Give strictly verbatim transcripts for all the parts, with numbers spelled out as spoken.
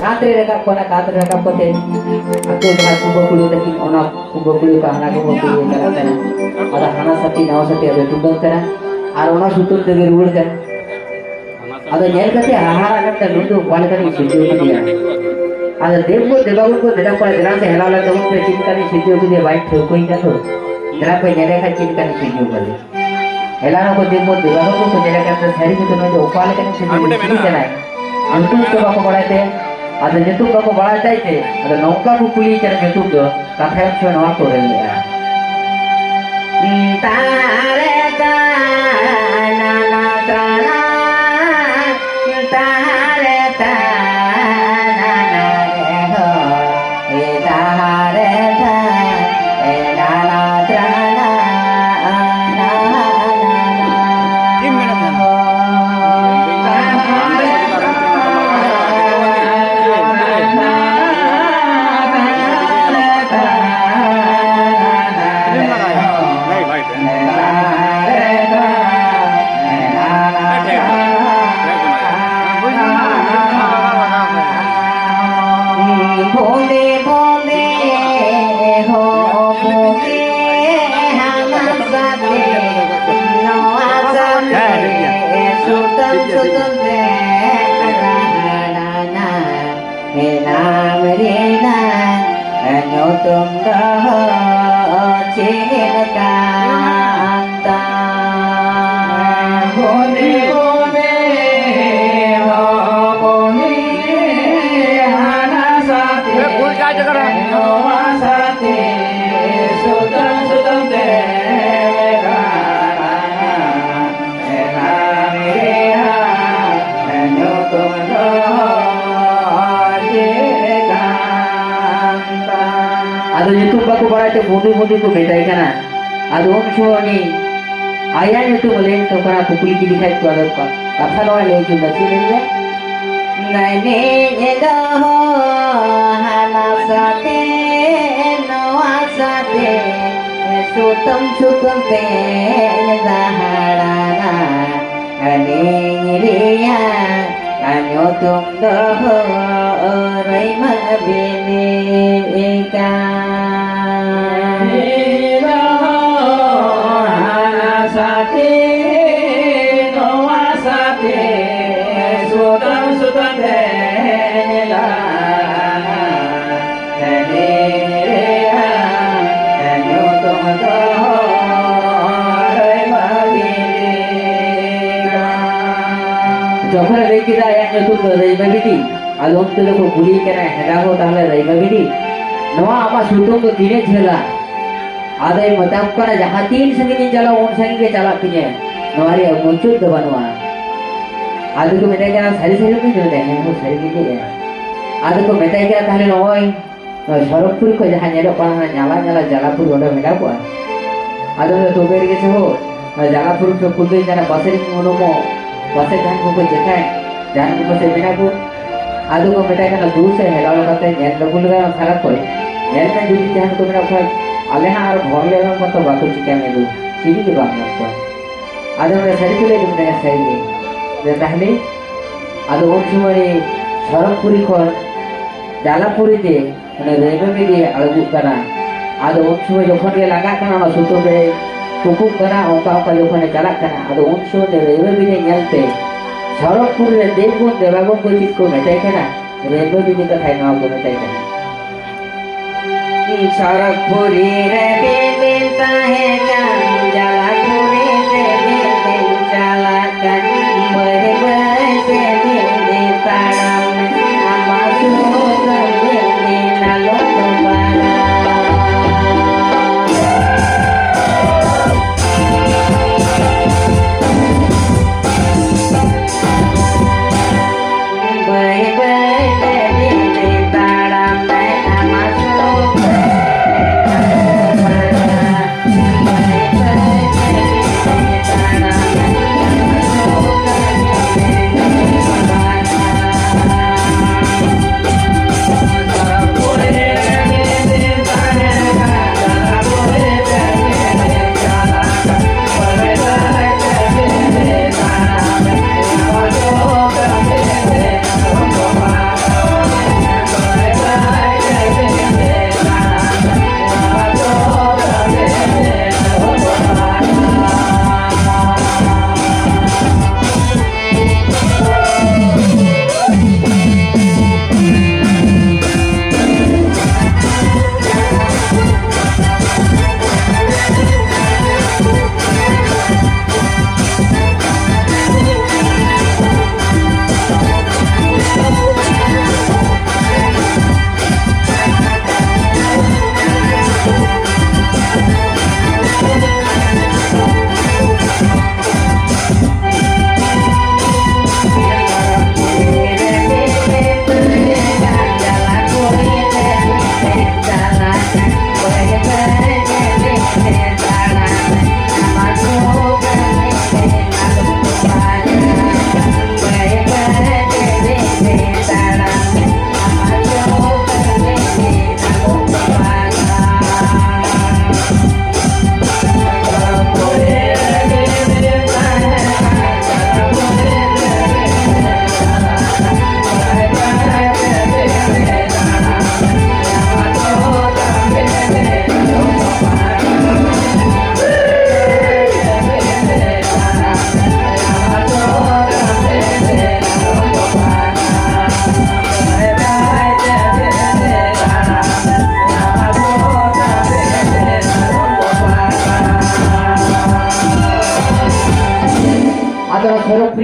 ᱠᱟᱸᱛ ᱨᱮ ᱨᱟᱠᱟᱵ ᱠᱟᱱᱟ, ᱠᱟᱸᱛ ᱨᱮ ᱨᱟᱠᱟᱵ ᱠᱟᱛᱮ ᱟᱠᱚ ᱡᱟᱦᱟᱸ ᱠᱩᱢᱵᱟᱹ ᱠᱩᱲᱤ ᱛᱟᱹᱠᱤᱱ, ᱚᱱᱟ ᱠᱩᱢᱵᱟᱹ ᱠᱩᱲᱤ ᱠᱚ ᱦᱟᱱᱟ ᱠᱩᱢᱵᱟᱹ ᱠᱩᱲᱤ ᱪᱟᱞᱟᱜ ᱠᱟᱱᱟ᱾ ᱟᱫᱚ ᱦᱟᱱᱟ ᱥᱟᱛᱮ ᱱᱟᱣᱟ ᱥᱟᱛᱮ ᱟᱫᱚ ᱴᱩᱰᱟᱹᱝ ᱠᱟᱱᱟ᱾ ᱟᱨ ᱚᱱᱟ ᱥᱩᱛᱟᱹᱢ ᱛᱮᱜᱮ ᱨᱩᱣᱟᱹᱲ ᱠᱟᱱᱟ᱾ ᱟᱫᱚ ᱧᱮᱞ ᱠᱟᱛᱮ ᱦᱟᱦᱟᱲᱟ ᱠᱟᱛᱮ ᱱᱩᱭ ᱫᱚ ᱚᱠᱟ ᱞᱮᱠᱟᱱᱤᱡ ᱥᱤᱨᱡᱟᱹᱣ ᱠᱮᱫᱮᱭᱟ᱾ ᱟᱫᱚ ᱫᱮᱵ ᱠᱚ ᱫᱮᱵᱟ ᱜᱩᱨᱩ ᱠᱚ ᱫᱮᱞᱟ ᱠᱚᱲᱟ ᱫᱮᱞᱟ ᱥᱮ ᱦᱮᱞᱟᱣ ᱞᱮᱱ ᱛᱟᱵᱚᱱ ᱯᱮ, ᱪᱮᱫ ᱞᱮᱠᱟᱱᱤᱡ ᱥᱤᱨᱡᱟᱹᱣ ᱠᱮᱫᱮᱭᱟ ᱵᱟᱭ ᱴᱷᱟᱹᱣᱠᱟᱹᱭ ᱠᱟᱱ ᱫᱚ᱾ ᱫᱮᱞᱟ ᱯᱮ ᱧᱮᱞᱮ ᱠᱷᱟᱱ ᱪᱮᱫ ᱞᱮᱠᱟᱱᱤᱡ ᱥᱤᱨᱡᱟᱹᱣ ᱠᱟᱫᱮ᱾ ᱦᱮᱞᱟᱣ ᱦᱚᱸᱠᱚ ᱫᱮᱵ ᱠᱚ ᱫᱮᱵᱟ ᱜᱩᱨᱩ ᱠᱚ ᱧᱮᱞᱮ ᱠᱟᱱ ᱛᱮ ᱥᱟᱹᱨᱤ ᱜᱮ ᱱᱩᱭ ᱫᱚ ᱚᱠᱟ ᱞᱮᱠᱟᱱᱤᱡ ᱥᱤᱨᱡᱟᱹᱣ ᱠᱟᱱᱟᱭ᱾ ᱧᱩᱛᱩᱢ ᱠᱚ ᱵᱟᱠᱚ ᱵᱟᱲᱟᱭ ᱛᱮ᱾ ᱟᱫᱚ ᱧᱩᱛᱩᱢ ᱵᱟᱠᱚ ᱵᱟᱲᱟᱭ ᱛᱟᱭ ᱛᱮ, ᱟᱫᱚ ᱱᱚᱝᱠᱟ ᱠᱚ ᱠᱩᱞᱤᱭᱮ ᱠᱟᱱᱟ ᱧᱩᱛᱩᱢ ᱫᱚ, ᱠᱟᱛᱷᱟ ᱮᱢ ᱥᱚᱢᱚᱭ ᱱᱚᱣᱟ ᱠᱚ ᱨᱮᱞ ᱞᱮᱜᱼᱟ᱾ ᱛᱟᱨᱮ ᱛᱟ ᱱᱟᱱᱟ ᱛᱟᱨᱟ, ᱛᱟᱨᱮ ᱛᱟ ᱱᱟᱱᱟ ᱨᱮ ᱦᱚ, ᱮ ᱛᱟᱨᱮ ᱛᱟ, ᱮ ᱱᱟᱱᱟ ᱛᱟᱨᱟ, ᱱᱟ, ᱱᱟ, ᱱᱟ, ᱱᱟ, ᱪᱮᱫ ᱮᱢ ᱢᱮᱱᱮᱫ ᱛᱟᱦᱮᱱᱟ? ᱦᱚ᱾ ᱵᱷᱚᱞᱮ ᱵᱷᱚᱞᱮ ᱦᱚ ᱵᱷᱚᱞᱮ ᱦᱟᱱᱟ ᱥᱟᱛᱮ ᱱᱚᱣᱟ ᱥᱟᱛᱮ ᱥᱩᱛᱟᱹᱢ ᱥᱩᱛᱟᱹᱢ ᱛᱮ ᱨᱟᱦᱟᱲᱟᱱᱟ᱾ ᱦᱮᱱᱟᱢ ᱨᱮᱱᱟᱜ ᱧᱩᱛᱩᱢ ᱫᱚ ᱪᱮᱫ ᱠᱟᱱ ᱛᱟᱢ? ᱵᱚᱱᱮ ᱵᱚᱱᱮ ᱦᱚᱯᱚᱱᱤ ᱦᱟᱱᱟ ᱥᱟᱛᱮ ᱮ, ᱵᱷᱩᱞ ᱪᱟᱞ ᱪᱟᱞᱟᱜ ᱠᱟᱱᱟ᱾ ᱱᱚᱣᱟ ᱥᱟᱛᱮ ᱥᱩᱛᱟᱹᱢ ᱥᱩᱛᱟᱹᱢ ᱛᱮ ᱢᱮᱜᱷᱟᱲᱟᱱᱟ᱾ ᱟᱫᱚ ᱧᱩᱛᱩᱢ ᱵᱟᱠᱚ ᱵᱟᱲᱟᱭ ᱛᱮ ᱵᱩᱸᱫᱤ ᱵᱩᱸᱫᱤ ᱠᱚ ᱢᱮᱛᱟᱭ ᱠᱟᱱᱟ᱾ ᱟᱫᱚ ᱩᱱ ᱥᱚᱢᱚᱭ ᱩᱱᱤ ᱟᱭᱟᱜ ᱧᱩᱛᱩᱢ ᱞᱟᱹᱭ ᱛᱚ ᱠᱟᱱᱟ, ᱠᱩᱠᱞᱤ ᱠᱮᱫᱮ ᱠᱷᱟᱡ ᱠᱚ, ᱟᱫᱚ ᱠᱟ-, ᱠᱟᱛᱷᱟ ᱱᱚᱣᱟ ᱞᱟᱹᱭ ᱦᱚᱪᱚ ᱢᱮ, ᱪᱮᱫ ᱞᱟᱹᱭ ᱢᱮ? ᱱᱟᱹᱱᱤᱡ ᱫᱚ ᱦᱟᱱᱟ ᱥᱟᱛᱮ ᱱᱚᱣᱟ ᱥᱟᱛᱮ ᱥᱩᱛᱟᱹᱢ ᱥᱩᱛᱟᱹᱢ ᱛᱮ ᱫᱟᱦᱲᱟᱱᱟ᱾ ᱟᱹᱞᱤᱧ ᱨᱮᱭᱟᱜ ᱧᱩᱛᱩᱢ ᱫᱚ ᱨᱟᱹᱭᱢᱟᱹ ᱵᱤᱞᱤ ᱠᱟᱱ᱾ ᱦᱟᱱᱟ ᱥᱟᱛᱮ ᱱᱚᱣᱟ ᱥᱟᱛᱮ ᱥᱩᱛᱟᱹᱢ ᱥᱩᱛᱟᱹᱢ ᱛᱮ ᱧᱮᱞᱟ᱾ ᱡᱚᱠᱷᱚᱱᱮ ᱞᱟᱹᱭ ᱠᱮᱫᱟ ᱟᱭᱟᱜ ᱧᱩᱛᱩᱢ ᱫᱚ ᱨᱟᱹᱭᱢᱟᱹ ᱵᱤᱞᱤ, ᱟᱫᱚ ᱚᱱᱛᱮ ᱫᱚᱠᱚ ᱠᱩᱞᱤᱭᱮ ᱠᱟᱱᱟ, "ᱦᱮᱸᱫᱟ ᱦᱚ, ᱛᱟᱦᱞᱮ ᱨᱟᱹᱭᱢᱟᱹ ᱵᱤᱞᱤ, ᱱᱚᱣᱟ ᱟᱢᱟᱜ ᱥᱩᱛᱟᱹᱢ ᱫᱚ ᱛᱤᱱᱟᱹᱜ ᱡᱷᱟᱹᱞᱟ?" ᱟᱫᱚᱭ ᱢᱮᱛᱟ ᱠᱚ ᱠᱟᱱᱟ, "ᱡᱟᱦᱟᱸ ᱛᱤᱱ ᱥᱟᱺᱜᱤᱧ ᱤᱧ ᱪᱟᱞᱟᱜ, ᱩᱱ ᱥᱟᱺᱜᱤᱧ ᱜᱮ ᱪᱟᱞᱟᱜ ᱛᱤᱧᱟᱹ, ᱱᱚᱣᱟ ᱨᱮᱭᱟᱜ ᱢᱩᱪᱟᱹᱫ ᱫᱚ ᱵᱟᱹᱱᱩᱜᱼᱟ᱾" ᱟᱫᱚ ᱠᱚ ᱢᱮᱛᱟᱭ ᱠᱟᱱᱟ, "ᱥᱟᱹᱨᱤ ᱥᱟᱹᱨᱤ ᱜᱮ?" ᱢᱮᱱᱫᱟ, "ᱦᱮᱸ ᱦᱳ, ᱥᱟᱹᱨᱤ ᱜᱮ ᱞᱟᱹᱭᱮᱜᱼᱟ᱾" ᱟᱫᱚ ᱠᱚ ᱢᱮᱛᱟᱭ ᱠᱟᱱᱟ, ᱛᱟᱦᱞᱮ ᱱᱚᱜᱼᱚᱭ ᱱᱚᱣᱟ ᱥᱚᱨᱚᱜᱽᱯᱩᱨᱤ ᱠᱷᱚᱱ ᱡᱟᱦᱟᱸ ᱧᱮᱞᱚᱜ ᱠᱟᱱᱟ, ᱚᱱᱟ ᱧᱟᱞᱟ ᱧᱟᱞᱟ ᱡᱟᱞᱟᱯᱩᱨᱤ, ᱚᱸᱰᱮ ᱢᱮᱱᱟᱜ ᱠᱚᱣᱟ᱾ ᱟᱫᱚ ᱢᱮᱱᱫᱟ, "ᱛᱚᱵᱮ ᱨᱮᱜᱮ ᱥᱮ ᱦᱳ, ᱱᱚᱣᱟ ᱡᱟᱞᱟᱯᱩᱨᱤ ᱠᱷᱚᱱ ᱠᱩᱞᱤ ᱠᱟᱱᱟ, ᱯᱟᱥᱮᱡ ᱤᱧ ᱩᱱᱩᱢᱚᱜ, ᱯᱟᱥᱮᱡ ᱡᱟᱦᱟᱱ ᱠᱚᱠᱚ ᱪᱮᱠᱟᱭ, ᱡᱟᱦᱟᱱ ᱠᱚ ᱯᱟᱥᱮᱡ ᱢᱮᱱᱟᱜ ᱠᱚ?" ᱟᱫᱚ ᱠᱚ ᱢᱮᱛᱟᱭ ᱠᱟᱱᱟ, "ᱫᱩ ᱥᱮ ᱦᱮᱞᱟᱣ ᱠᱟᱛᱮ ᱧᱮᱞ ᱞᱮᱵᱚ ᱞᱮᱜᱟ ᱚᱱᱟ ᱥᱟᱨᱟ ᱠᱚᱨᱮ, ᱧᱮᱞ ᱢᱮ, ᱡᱩᱫᱤ ᱡᱟᱦᱟᱱ ᱠᱚ ᱢᱮᱱᱟᱜ ᱠᱚ ᱠᱷᱟᱡ, ᱟᱞᱮ ᱦᱟᱸᱜ ᱟᱨ ᱵᱷᱚᱨ ᱞᱮ ᱮᱢᱟᱢ ᱠᱟᱱ ᱛᱚ ᱵᱟᱠᱚ ᱪᱤᱠᱟ ᱢᱮᱭᱟ, ᱫᱩ ᱪᱤᱞᱤ ᱜᱮ ᱵᱟᱢ ᱧᱟᱢ ᱠᱚᱣᱟ᱾" ᱟᱫᱚ ᱚᱸᱰᱮ ᱥᱟᱹᱨᱤ ᱠᱚ ᱞᱟᱹᱭ ᱠᱮᱫᱟ, "ᱦᱮᱸ, ᱥᱟᱹᱨᱤ ᱜᱮ᱾" ᱟᱫᱚ ᱛᱟᱦᱞᱮ, ᱟᱫᱚ ᱩᱱ ᱥᱚᱢᱚᱭ ᱥᱚᱨᱚᱜᱽᱯᱩᱨᱤ ᱠᱷᱚᱱ ᱡᱟᱞᱟᱯᱩᱨᱤ ᱛᱮ ᱚᱱᱮ ᱨᱟᱹᱭᱢᱟᱹ ᱵᱤᱞᱤ ᱟᱬᱜᱚᱜ ᱠᱟᱱᱟ᱾ ᱟᱫᱚ ᱩᱱ ᱥᱚᱢᱚᱭ ᱡᱚᱠᱷᱚᱱ ᱜᱮ ᱞᱟᱜᱟᱜ ᱠᱟᱱᱟ, ᱚᱱᱟ ᱥᱩᱛᱟᱹᱢ ᱨᱮ ᱠᱩᱠᱩᱜ ᱠᱟᱱᱟ, ᱚᱱᱠᱟ ᱚᱱᱠᱟ ᱡᱚᱠᱷᱚᱱᱮ ᱪᱟᱞᱟᱜ ᱠᱟᱱᱟ, ᱟᱫᱚ ᱩᱱ ᱥᱚᱢᱚᱭ ᱫᱚ ᱨᱟᱹᱭᱢᱟᱹ ᱵᱤᱞᱤ ᱧᱮᱞᱛᱮ ᱥᱚᱨᱚᱜᱽᱯᱩᱨ ᱨᱮ ᱫᱮᱵᱜᱩᱱ ᱫᱮᱵᱟᱜᱩᱱ ᱠᱚ ᱪᱮᱫ ᱠᱚ ᱢᱮᱛᱟᱭ ᱠᱟᱱᱟ, ᱨᱟᱹᱭᱢᱟᱹ ᱵᱤᱞᱤ ᱠᱟᱛᱷᱟᱭ ᱱᱚᱣᱟ ᱠᱚ ᱢᱮᱛᱟᱭ ᱠᱟᱱᱟ᱾ ᱥᱚᱨᱚᱜᱽᱯᱩᱨᱤ ᱨᱮ ᱵᱤᱞᱤ ᱛᱟᱦᱮᱸ ᱠᱟᱱ, ᱡᱟᱞᱟᱯᱩᱨᱤ ᱨᱮ ᱵᱤᱞᱤ ᱪᱟᱞᱟᱜ ᱠᱟᱱ, ᱵᱟᱹᱭ ᱵᱟᱹᱭ ᱛᱮ ᱵᱤᱞᱤ ᱛᱟᱲᱟᱢ ᱢᱮ, ᱟᱢᱟᱜ ᱥᱩᱠ ᱵᱤᱞᱤ ᱟᱞᱚ ᱰᱚᱵᱟᱨᱟ᱾ ᱵᱟᱹᱭ ᱵᱟᱹᱭ ᱛᱮ ᱵᱤᱞᱤ ᱛᱟᱲᱟᱢ ᱢᱮ, ᱟᱢᱟᱜ ᱥᱩᱠ ᱵᱤᱞᱤ ᱟᱞᱚ ᱰᱚᱵᱟᱨᱟ᱾ ᱵᱟᱹᱭ ᱵᱟᱹᱭ ᱛᱮ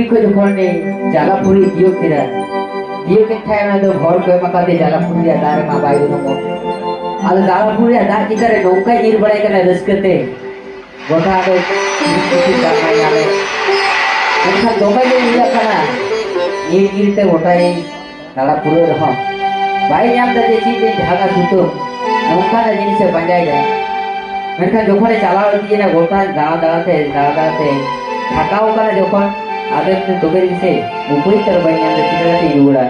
ᱠᱷᱚᱱ ᱡᱚᱠᱷᱚᱱ ᱡᱟᱞᱟᱯᱩᱨᱤ ᱛᱤᱭᱳᱜ ᱠᱮᱫᱟ, ᱛᱤᱭᱳᱜ ᱠᱮᱫ ᱠᱷᱟᱱ ᱚᱱᱟ ᱫᱚ ᱦᱚᱲ ᱠᱚ ᱮᱢ ᱟᱠᱟᱫᱮ ᱡᱟᱞᱟᱯᱩᱨᱤ ᱨᱮᱭᱟᱜ ᱫᱟᱜ ᱨᱮᱢᱟ ᱵᱟᱭ ᱩᱨᱩᱢᱚᱜ᱾ ᱟᱫᱚ ᱡᱟᱞᱟᱯᱩᱨᱤ ᱨᱮᱭᱟᱜ ᱫᱟᱜ ᱪᱮᱛᱟᱱ ᱨᱮ ᱱᱚᱝᱠᱟᱭ ᱧᱤᱨ ᱵᱟᱲᱟᱭ ᱠᱟᱱᱟ ᱨᱟᱹᱥᱠᱟᱹ ᱛᱮ, ᱜᱚᱴᱟ ᱫᱚ ᱪᱤᱞᱤ ᱪᱤᱞᱤ ᱫᱟᱜ ᱢᱟᱭ ᱧᱟᱢᱮᱫ᱾ ᱢᱮᱱᱠᱷᱟᱱ ᱫᱚᱢᱮ ᱜᱮ ᱧᱤᱨᱟᱜ ᱠᱟᱱᱟ, ᱧᱤᱨ ᱧᱤᱨ ᱛᱮ ᱜᱚᱴᱟᱭ ᱫᱟᱬᱟ ᱯᱩᱨᱟᱹᱣ ᱨᱮᱦᱚᱸ ᱵᱟᱭ ᱧᱟᱢ ᱮᱫᱟ ᱡᱮ ᱪᱮᱫ ᱮ ᱡᱷᱟᱜᱟ ᱥᱩᱛᱟᱹᱢ, ᱱᱚᱝᱠᱟᱱᱟᱜ ᱡᱤᱱᱤᱥᱮ ᱯᱟᱸᱡᱟᱭᱮᱫᱟ᱾ ᱢᱮᱱᱠᱷᱟᱱ ᱡᱚᱠᱷᱚᱱᱮ ᱪᱟᱞᱟᱣ ᱤᱫᱤᱭᱮᱱᱟ ᱜᱚᱴᱟ ᱫᱟᱬᱟ ᱫᱟᱬᱟᱛᱮ, ᱫᱟᱬᱟ ᱫᱟᱬᱟᱛᱮ ᱛᱷᱟᱠᱟᱣ ᱟᱠᱟᱱᱟ ᱡᱚᱠᱷᱚᱱ, ᱟᱫᱚ ᱮᱱᱛᱮ ᱛᱚᱵᱮ ᱜᱮᱥᱮ ᱩᱯᱟᱹᱭ ᱛᱟᱨ ᱵᱟᱭ ᱧᱟᱢ ᱮᱫᱟ, ᱪᱤᱠᱟᱹ ᱠᱟᱛᱮ ᱨᱩᱣᱟᱹᱲᱟ?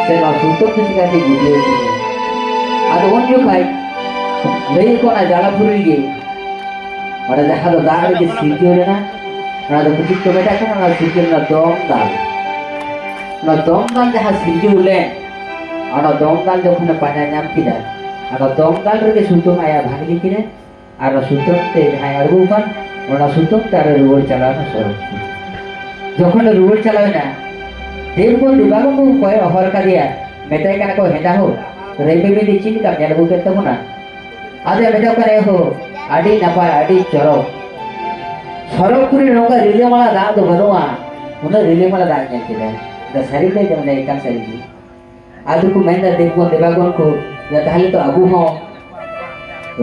ᱥᱮ ᱱᱚᱣᱟ ᱥᱩᱛᱟᱹᱢ ᱫᱚ ᱪᱤᱠᱟᱹᱛᱮ ᱜᱩᱴᱤᱭᱟᱹᱣ ᱛᱤᱧᱟ? ᱟᱫᱚ ᱩᱱ ᱡᱚᱠᱷᱟᱡ ᱞᱟᱹᱭ ᱟᱠᱚ ᱚᱱᱟ ᱡᱟᱞᱟᱯᱩᱨᱤ ᱨᱮᱜᱮ, ᱚᱸᱰᱮ ᱡᱟᱦᱟᱸ ᱫᱚ ᱫᱟᱜ ᱨᱮᱜᱮ ᱥᱤᱨᱡᱟᱹᱣ ᱞᱮᱱᱟ, ᱚᱱᱟ ᱫᱚ ᱪᱮᱫ ᱠᱚ ᱢᱮᱛᱟᱜ ᱠᱟᱱᱟ? ᱚᱱᱟ ᱥᱤᱨᱡᱟᱹᱣ ᱞᱮᱱᱟ ᱫᱚᱢ ᱫᱟᱞ᱾ ᱚᱱᱟ ᱫᱚᱢ ᱫᱟᱞ ᱡᱟᱦᱟᱸ ᱥᱤᱨᱡᱟᱹᱣ ᱞᱮᱱ, ᱚᱱᱟ ᱫᱚᱢ ᱫᱟᱞ ᱡᱚᱠᱷᱚᱱᱮ ᱯᱟᱸᱡᱟ ᱧᱟᱢ ᱠᱮᱫᱟ, ᱚᱱᱟ ᱫᱚᱢ ᱫᱟᱞ ᱨᱮᱜᱮ ᱥᱩᱛᱟᱹᱢ ᱟᱭᱟᱜ ᱵᱷᱟᱜᱽ ᱤᱫᱤ ᱠᱮᱫᱟ᱾ ᱟᱨ ᱚᱱᱟ ᱥᱩᱛᱟᱹᱢ ᱛᱮ ᱡᱟᱦᱟᱸᱭ ᱟᱬᱜᱚ ᱟᱠᱟᱱ, ᱚᱱᱟ ᱥᱩᱛᱟᱹᱢ ᱛᱮ ᱟᱨᱚ ᱨᱩᱣᱟᱹᱲ ᱪᱟᱞᱟᱣ ᱮᱱᱟ ᱥᱚᱨᱚᱜᱽ ᱯᱩᱨᱤ᱾ ᱡᱚᱠᱷᱚᱱ ᱨᱩᱣᱟᱹᱲ ᱪᱟᱞᱟᱣ ᱮᱱᱟ, ᱫᱮᱵ ᱠᱚ ᱫᱮᱵᱟᱜᱚᱱ ᱠᱚ ᱠᱚᱭᱚᱜ ᱦᱚᱨ ᱠᱟᱫᱮᱭᱟ, ᱢᱮᱛᱟᱭ ᱠᱟᱱᱟ ᱠᱚ, "ᱦᱮᱸᱫᱟ ᱦᱳ, ᱨᱮᱢᱵᱮ ᱵᱤᱱᱫᱤ ᱪᱮᱫ ᱞᱮᱠᱟᱢ ᱧᱮᱞ ᱟᱹᱜᱩ ᱠᱮᱫ ᱛᱟᱵᱚᱱᱟ?" ᱟᱫᱚᱭ ᱢᱮᱛᱟ ᱠᱚ ᱠᱟᱱᱟ, "ᱮ ᱦᱳ, ᱟᱹᱰᱤ ᱱᱟᱯᱟᱭ, ᱟᱹᱰᱤ ᱪᱚᱨᱚᱠ᱾ ᱥᱚᱨᱚᱜᱽ ᱯᱩᱨᱤ ᱨᱮ ᱱᱚᱝᱠᱟ ᱨᱤᱞᱟᱹᱢᱟᱞᱟ ᱫᱟᱜ ᱫᱚ ᱵᱟᱹᱱᱩᱜᱼᱟ, ᱩᱱᱟᱹᱜ ᱨᱤᱞᱟᱹᱢᱟᱞᱟ ᱫᱟᱜ ᱧᱮᱞ ᱠᱮᱫᱟ᱾ ᱫᱟ ᱥᱟᱹᱨᱤ ᱞᱟᱹᱭ ᱫᱚ ᱢᱮᱱᱟ ᱮᱠᱟᱞ ᱥᱟᱹᱨᱤ ᱜᱮ᱾" ᱟᱫᱚ ᱠᱚ ᱢᱮᱱᱫᱟ, ᱫᱮᱵ ᱠᱚ ᱫᱮᱵᱟᱜᱚᱱ ᱠᱚ, ᱫᱟ ᱛᱟᱦᱞᱮ ᱛᱚ ᱟᱵᱚ ᱦᱚᱸ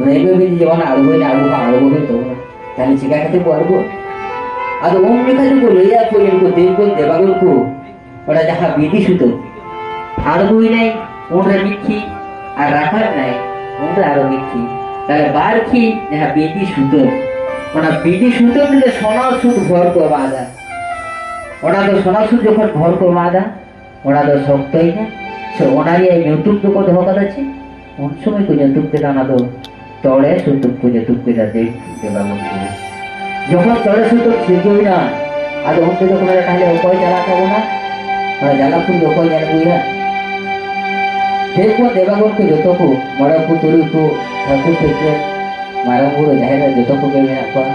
ᱨᱮᱢᱵᱮ ᱵᱤᱱᱫᱤ ᱡᱮᱢᱚᱱ ᱟᱬᱜᱚᱭᱮᱱᱟ, ᱟᱵᱚ ᱦᱚᱸ ᱟᱬᱜᱚ ᱦᱩᱭᱩᱜ ᱛᱟᱵᱚᱱᱟ᱾ ᱛᱟᱦᱞᱮ ᱪᱤᱠᱟ ᱠᱟᱛᱮ ᱠᱚ ᱟᱬᱜᱚ? ᱟᱫᱚ ᱩᱱ ᱡᱚᱠᱷᱟᱡ ᱫᱚᱠᱚ ᱞᱟᱹᱭᱟ ᱠᱚ, ᱩᱱᱠᱩ ᱫᱮᱵ ᱠᱚ ᱫᱮᱵᱟᱜᱚᱱ ᱠᱚ, ᱚᱱᱟ ᱡᱟᱦᱟᱸ ᱵᱤᱸᱫᱤ ᱥᱩᱛᱟᱹᱢ, ᱟᱬᱜᱚᱭᱮᱱᱟᱭ ᱩᱱᱨᱮ ᱢᱤᱫ ᱠᱷᱤ, ᱟᱨ ᱨᱟᱠᱟᱵ ᱮᱱᱟᱭ ᱩᱱᱨᱮ ᱟᱨᱚ ᱢᱤᱫ ᱠᱷᱤ, ᱛᱟᱦᱞᱮ ᱵᱟᱨ ᱠᱷᱤ ᱡᱟᱦᱟᱸ ᱵᱤᱸᱫᱤ ᱥᱩᱛᱟᱹᱢ, ᱚᱱᱟ ᱵᱤᱸᱫᱤ ᱥᱩᱛᱟᱹᱢ ᱨᱮ ᱥᱚᱱᱟ ᱥᱩᱫ ᱵᱷᱚᱨ ᱠᱚ ᱮᱢᱟᱫᱟ᱾ ᱚᱱᱟ ᱫᱚ ᱥᱚᱱᱟ ᱥᱩᱫ ᱡᱚᱠᱷᱚᱱ ᱵᱷᱚᱨ ᱠᱚ ᱮᱢᱟᱫᱟ, ᱚᱱᱟ ᱫᱚ ᱥᱚᱠᱛᱚᱭᱮᱱᱟ, ᱥᱮ ᱚᱱᱟ ᱨᱮᱭᱟᱜ ᱧᱩᱛᱩᱢ ᱫᱚᱠᱚ ᱫᱚᱦᱚ ᱠᱟᱫᱟ ᱪᱮᱫ? ᱩᱱ ᱥᱚᱢᱚᱭ ᱠᱚ ᱧᱩᱛᱩᱢ ᱠᱮᱫᱟ ᱚᱱᱟ ᱫᱚ ᱛᱚᱲᱮ ᱥᱩᱛᱟᱹᱢ ᱠᱚ ᱧᱩᱛᱩᱢ ᱠᱮᱫᱟ ᱫᱮᱵ ᱫᱮᱵᱟᱜᱚᱱ ᱠᱚ᱾ ᱡᱚᱠᱷᱚᱱ ᱛᱚᱲᱮ ᱥᱩᱛᱟᱹᱢ ᱥᱤᱨᱡᱟᱹᱣ ᱮᱱᱟ, ᱟᱫᱚ ᱩᱱᱠᱩ ᱫᱚᱠᱚ ᱢᱮᱱᱟ, "ᱛᱟᱦᱞᱮ ᱚᱠᱚᱭ ᱪᱟᱞᱟᱜ ᱛᱟᱵᱚᱱᱟ? ᱚᱱᱟ ᱡᱟᱞᱟᱯᱩᱨ ᱫᱚ ᱚᱠᱚᱭ ᱧᱮᱞ ᱟᱹᱜᱩᱭᱟ?" ᱫᱮᱵ ᱠᱚ ᱫᱮᱵᱟᱜᱚᱱ ᱠᱚ ᱡᱚᱛᱚ ᱠᱚ, ᱢᱚᱬᱮ ᱠᱚ ᱛᱩᱨᱩᱭ ᱠᱚ, ᱴᱷᱟᱹᱠᱩᱨ ᱴᱷᱟᱹᱠᱨᱟᱹᱱ, ᱢᱟᱨᱟᱝ ᱵᱩᱨᱩ, ᱡᱟᱦᱮᱨ ᱟᱭᱳ ᱡᱚᱛᱚ ᱠᱚᱜᱮ ᱢᱮᱱᱟᱜ ᱠᱚᱣᱟ᱾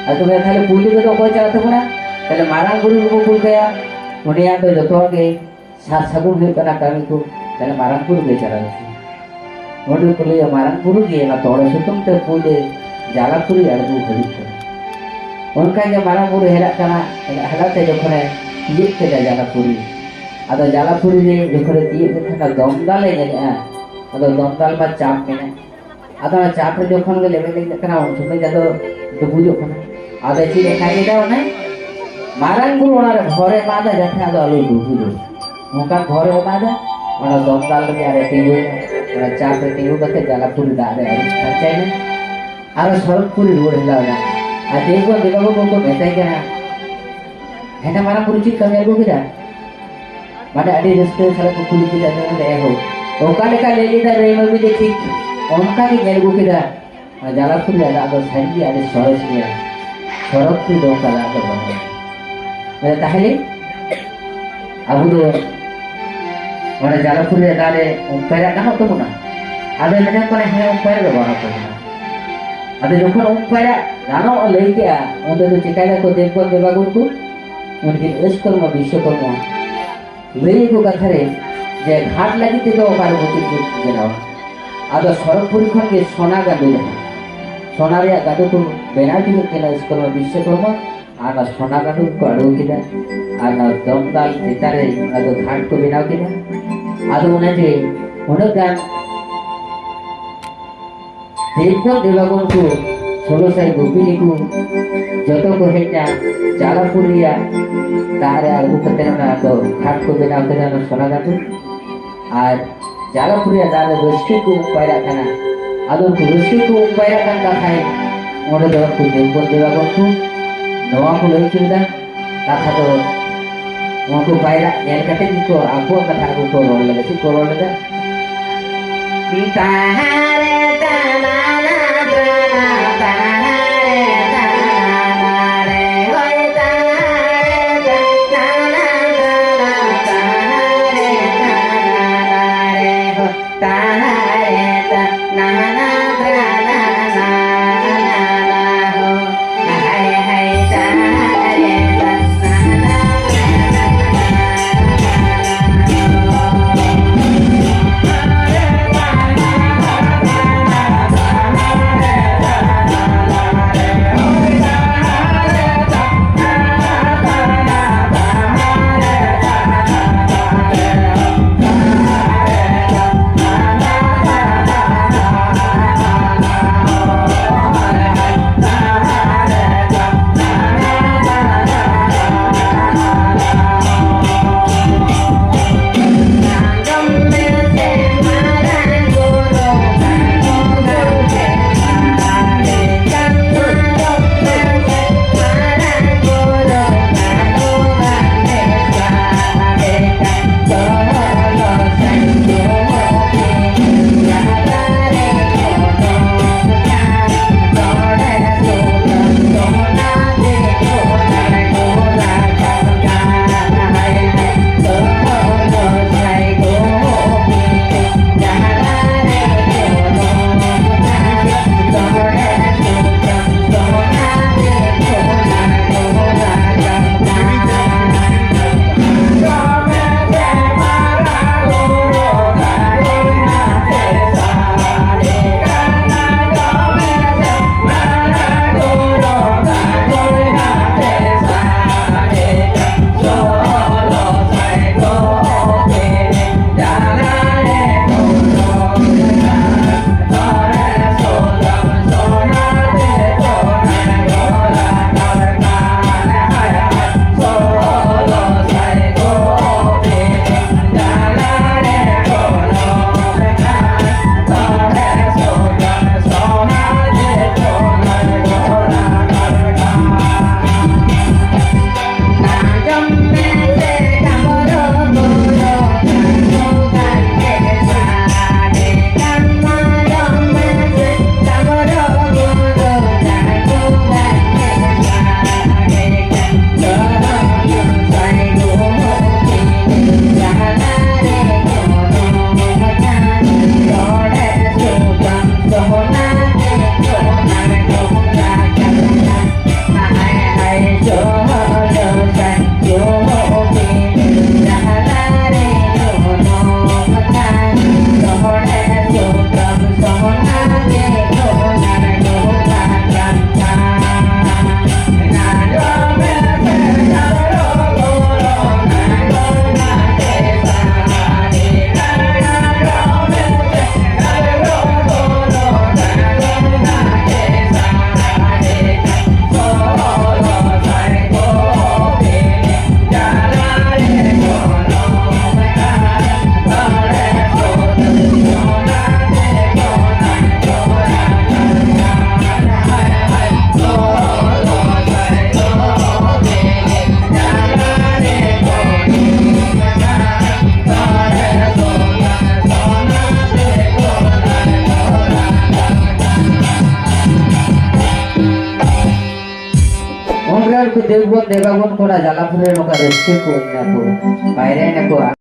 ᱟᱫᱚ ᱠᱚ ᱢᱮᱱᱟ, "ᱛᱟᱦᱞᱮ ᱯᱩᱭᱞᱩ ᱨᱮᱫᱚ ᱚᱠᱚᱭ ᱪᱟᱞᱟᱜ ᱛᱟᱵᱚᱱᱟ?" ᱛᱟᱦᱞᱮ ᱢᱟᱨᱟᱝ ᱵᱩᱨᱩ ᱜᱮᱵᱚ ᱠᱩᱞ ᱠᱟᱭᱟ, ᱩᱱᱤᱭᱟᱜ ᱫᱚ ᱡᱚᱛᱚ ᱜᱮ ᱥᱟᱨ ᱥᱟᱹᱜᱩᱱ ᱦᱩᱭᱩᱜ ᱠᱟᱱᱟ ᱠᱟᱹᱢᱤ ᱠᱚ, ᱛᱟᱦᱞᱮ ᱢᱟᱨᱟᱝ ᱵᱩᱨᱩ ᱜᱮ ᱪᱟᱞᱟᱣ ᱦᱚᱪᱚ᱾ ᱚᱸᱰᱮ ᱠᱚ ᱞᱟᱹᱭᱟ ᱢᱟᱨᱟᱝ ᱵᱩᱨᱩ ᱜᱮ ᱚᱱᱟ ᱛᱚᱲᱮ ᱥᱩᱛᱟᱹᱢ ᱛᱮ ᱯᱩᱭᱞᱟᱹ ᱡᱟᱞᱟᱯᱩᱨᱤ ᱟᱬᱜᱚ ᱦᱩᱭᱩᱜ ᱠᱟᱱᱟ᱾ ᱚᱱᱠᱟ ᱜᱮ ᱢᱟᱨᱟᱝ ᱵᱩᱨᱩ ᱦᱮᱞᱟᱜ ᱠᱟᱱᱟ, ᱦᱮᱞᱟ ᱦᱮᱞᱟ ᱛᱮ ᱡᱚᱠᱷᱚᱱᱮ ᱛᱤᱭᱳᱜ ᱠᱮᱫᱟ ᱡᱟᱞᱟᱯᱩᱨᱤ᱾ ᱟᱫᱚ ᱡᱟᱞᱟᱯᱩᱨᱤ ᱨᱮ ᱡᱚᱠᱷᱚᱱᱮ ᱛᱤᱭᱳᱜ ᱠᱮᱫ ᱠᱷᱟᱱ ᱫᱚᱢᱫᱟᱞ ᱮ ᱧᱮᱞᱮᱜᱼᱟ᱾ ᱟᱫᱚ ᱫᱚᱢᱫᱟᱞ ᱢᱟ ᱪᱟᱯ ᱢᱮᱱᱟᱜ᱾ ᱟᱫᱚ ᱚᱱᱟ ᱪᱟᱯ ᱨᱮ ᱡᱚᱠᱷᱚᱱ ᱜᱮ ᱞᱮᱵᱮᱫ ᱞᱮᱵᱮᱫ ᱠᱟᱱᱟ, ᱩᱱ ᱥᱚᱢᱚᱭ ᱜᱮ ᱟᱫᱚ ᱰᱩᱵᱩᱡᱚᱜ ᱠᱟᱱᱟ᱾ ᱟᱫᱚ ᱪᱮᱫ ᱞᱮᱠᱟ ᱠᱮᱫᱟ ᱚᱱᱟ? ᱢᱟᱨᱟᱝ ᱵᱩᱨᱩ ᱚᱱᱟ ᱨᱮ ᱵᱷᱚᱨᱮ ᱮᱢᱟᱫᱟ, ᱡᱟᱛᱮ ᱟᱫᱚ ᱟᱞᱚ ᱰᱩᱵᱩᱡᱚᱜ᱾ ᱚᱱᱠᱟ ᱵᱷᱚᱨᱮ ᱮᱢᱟᱫᱟ, ᱚᱱᱟ ᱫᱚᱢᱫᱟᱞ ᱨᱮᱜᱮ ᱟᱨᱮ ᱛᱤᱸᱜᱩᱭᱮᱱᱟ᱾ ᱚᱱᱟ ᱪᱟᱯ ᱨᱮ ᱛᱤᱸᱜᱩ ᱠᱟᱛᱮ ᱡᱟᱞᱟᱯᱩᱨᱤ ᱫᱟᱜ ᱨᱮ ᱟᱹᱨᱩᱵ ᱯᱷᱟᱨᱪᱟᱭᱮᱱᱟ᱾ ᱟᱨᱚ ᱥᱚᱨᱚᱜᱽᱯᱩᱨᱤ ᱨᱩᱣᱟᱹᱲ ᱦᱮᱞᱟᱣ ᱮᱱᱟ᱾ ᱟᱨ ᱫᱮᱵᱜᱚᱱ ᱫᱮᱵᱟᱜᱚᱱ ᱠᱚ ᱢᱮᱛᱟᱭ ᱠᱟᱱᱟ, "ᱦᱮᱸ, ᱢᱟᱨᱟᱝ ᱵᱩᱨᱩ, ᱪᱮᱫ ᱠᱟᱹᱢᱤ ᱟᱹᱜᱩ ᱠᱮᱫᱟ?" ᱢᱟᱱᱮ ᱟᱹᱰᱤ ᱨᱟᱹᱥᱠᱟᱹ ᱥᱟᱞᱟᱜ ᱠᱚ ᱠᱩᱞᱤ ᱠᱮᱫᱟ, ᱢᱮᱱᱫᱟ, "ᱮ ᱦᱳ, ᱚᱠᱟ ᱞᱮᱠᱟ ᱞᱟᱹᱭ ᱞᱮᱫᱟ ᱨᱟᱹᱭ ᱢᱟᱹᱢᱤ ᱫᱚ ᱴᱷᱤᱠ ᱚᱱᱠᱟ ᱜᱮ ᱧᱮᱞ ᱟᱹᱜᱩ ᱠᱮᱫᱟ᱾ ᱚᱱᱟ ᱡᱟᱞᱟᱯᱩᱨᱤ ᱨᱮᱭᱟᱜ ᱫᱟᱜ ᱫᱚ ᱥᱟᱹᱨᱤ ᱜᱮ ᱟᱹᱰᱤ ᱥᱚᱨᱚᱥ ᱜᱮᱭᱟ, ᱥᱚᱨᱚᱜᱽᱯᱩᱨᱤ ᱫᱚ ᱚᱱᱠᱟ ᱫᱟᱜ ᱫᱚ ᱵᱟᱹᱱᱩᱜᱼᱟ᱾ ᱢᱟᱱᱮ ᱛᱟᱦᱞᱮ ᱟᱵᱚ ᱫᱚ ᱚᱱᱟ ᱡᱟᱞᱟᱯᱩᱨᱤ ᱨᱮᱭᱟᱜ ᱫᱟᱜ ᱨᱮ ᱩᱢ ᱯᱟᱭᱨᱟᱜ ᱜᱟᱱᱚᱜ ᱛᱟᱵᱚᱱᱟ?" ᱟᱫᱚ ᱢᱮᱱᱮᱫ ᱠᱟᱱᱟ, "ᱦᱮᱸ, ᱩᱢ ᱯᱟᱭᱨᱟᱜ ᱫᱚ ᱜᱟᱱᱚᱜ ᱛᱟᱵᱚᱱᱟ᱾" ᱟᱫᱚ ᱡᱚᱠᱷᱚᱱ ᱩᱢ ᱯᱟᱭᱨᱟᱜ ᱜᱟᱱᱚᱜ ᱞᱟᱹᱭ ᱠᱮᱜᱼᱟ, ᱩᱱ ᱫᱚ ᱪᱮᱠᱟᱭ ᱫᱟᱠᱚ ᱫᱮᱵᱜᱚᱱ ᱫᱮᱵᱟᱜᱚᱱ ᱠᱚ? ᱩᱱᱠᱤᱱ ᱟᱹᱥᱠᱚᱨᱢᱟ ᱵᱤᱥᱥᱚᱠᱚᱨᱢᱟ ᱞᱟᱹᱭ ᱟᱹᱜᱩ ᱠᱟᱛᱷᱟ ᱨᱮ ᱡᱮ ᱜᱷᱟᱴ ᱞᱟᱹᱜᱤᱫ ᱛᱮᱫᱚ ᱚᱠᱟ ᱨᱮ ᱢᱩᱪᱟᱹᱫ ᱠᱚ ᱵᱮᱱᱟᱣᱟ? ᱟᱫᱚ ᱥᱚᱨᱚᱜᱽᱯᱩᱨᱤ ᱠᱷᱚᱱ ᱜᱮ ᱥᱚᱱᱟ ᱜᱟᱸᱰᱳ ᱡᱟᱦᱟᱸ, ᱥᱚᱱᱟ ᱨᱮᱭᱟᱜ ᱜᱟᱸᱰᱳ ᱠᱚ ᱵᱮᱱᱟᱣ ᱠᱮᱫᱟ ᱠᱤᱱ ᱟᱹᱥᱠᱚᱨᱢᱟ ᱵᱤᱥᱥᱚᱠᱚᱨᱢᱟ, ᱟᱨ ᱚᱱᱟ ᱥᱚᱱᱟ ᱜᱟᱸᱰᱳ ᱠᱚ ᱟᱬᱜᱚ ᱠᱮᱫᱟ, ᱟᱨ ᱚᱱᱟ ᱫᱚᱢᱫᱟᱞ ᱪᱮᱛᱟᱱ ᱨᱮ ᱟᱫᱚ ᱜᱷᱟᱴ ᱠᱚ ᱵᱮᱱᱟᱣ ᱠᱮᱫᱟ᱾ ᱟᱫᱚ ᱚᱱᱮ ᱡᱮ ᱩᱱᱟᱹᱜ ᱜᱟᱱ ᱫᱮᱵᱜᱚᱱ ᱫᱮᱵᱟᱜᱚᱱ ᱠᱚ, ᱥᱳᱞᱳ ᱥᱟᱭ ᱜᱳᱯᱤᱱᱤ ᱠᱚ, ᱡᱚᱛᱚ ᱠᱚ ᱦᱮᱡ ᱮᱱᱟ ᱡᱟᱞᱟᱯᱩᱨᱤ ᱨᱮᱭᱟᱜ ᱫᱟᱜ ᱨᱮ ᱟᱬᱜᱚ ᱠᱟᱛᱮ ᱚᱱᱟ ᱫᱚ ᱜᱷᱟᱴ ᱠᱚ ᱵᱮᱱᱟᱣ ᱠᱮᱫᱟ, ᱚᱱᱟ ᱥᱚᱱᱟ ᱜᱷᱟᱴ᱾ ᱟᱨ ᱡᱟᱞᱟᱯᱩᱨᱤ ᱨᱮᱭᱟᱜ ᱫᱟᱜ ᱨᱮ ᱨᱟᱹᱥᱠᱟᱹ ᱠᱚ ᱩᱢ ᱯᱟᱭᱨᱟᱜ ᱠᱟᱱᱟ᱾ ᱟᱫᱚ ᱩᱱᱠᱩ ᱨᱟᱹᱥᱠᱟᱹ ᱠᱚ ᱩᱢ ᱯᱟᱭᱨᱟᱜ ᱠᱟᱱ ᱠᱟᱛᱷᱟᱭ ᱚᱸᱰᱮ ᱫᱚ ᱩᱱᱠᱩ ᱫᱮᱵᱜᱚᱱ ᱫᱮᱵᱟᱜᱚᱱ ᱠᱚ ᱱᱚᱣᱟ ᱠᱚ ᱞᱟᱹᱭ ᱦᱚᱪᱚ ᱠᱮᱫᱟ᱾ ᱠᱟᱛᱷᱟ ᱫᱚ ᱩᱱᱠᱩ ᱯᱟᱭᱨᱟᱜ ᱧᱮᱞ ᱠᱟᱛᱮ ᱜᱮᱠᱚ ᱟᱠᱚᱣᱟᱜ ᱠᱟᱛᱷᱟ ᱟᱠᱚ ᱠᱚ ᱨᱚᱲ ᱞᱮᱫᱟ᱾ ᱪᱮᱫ ᱠᱚ ᱨᱚᱲ ᱞᱮᱫᱟ? ᱛᱟᱦᱟᱨᱮ ᱛᱟᱱᱟᱱᱟ ᱛᱨᱟᱱᱟ, ᱛᱟᱦᱟᱨᱮ ᱛᱟᱱᱟᱱᱟ ᱨᱮ ᱦᱳᱭ, ᱛᱟᱦᱟᱨᱮ ᱛᱟᱱᱟᱱᱟ ᱛᱨᱟᱱᱟ, ᱛᱟᱦᱟᱨᱮ ᱛᱟᱱᱟᱱᱟ ᱨᱮ ᱦᱳᱭ᱾ ᱫᱮᱵᱚᱱ ᱫᱮᱵᱟᱵᱚᱱ ᱠᱚᱲᱟ, ᱡᱟᱞᱟ ᱯᱩᱨᱟᱹ ᱱᱚᱝᱠᱟ ᱨᱟᱹᱥᱠᱟᱹ ᱠᱚ ᱮᱱᱟ ᱠᱚ, ᱯᱟᱭᱨᱟᱭᱮᱱᱟ ᱠᱚ᱾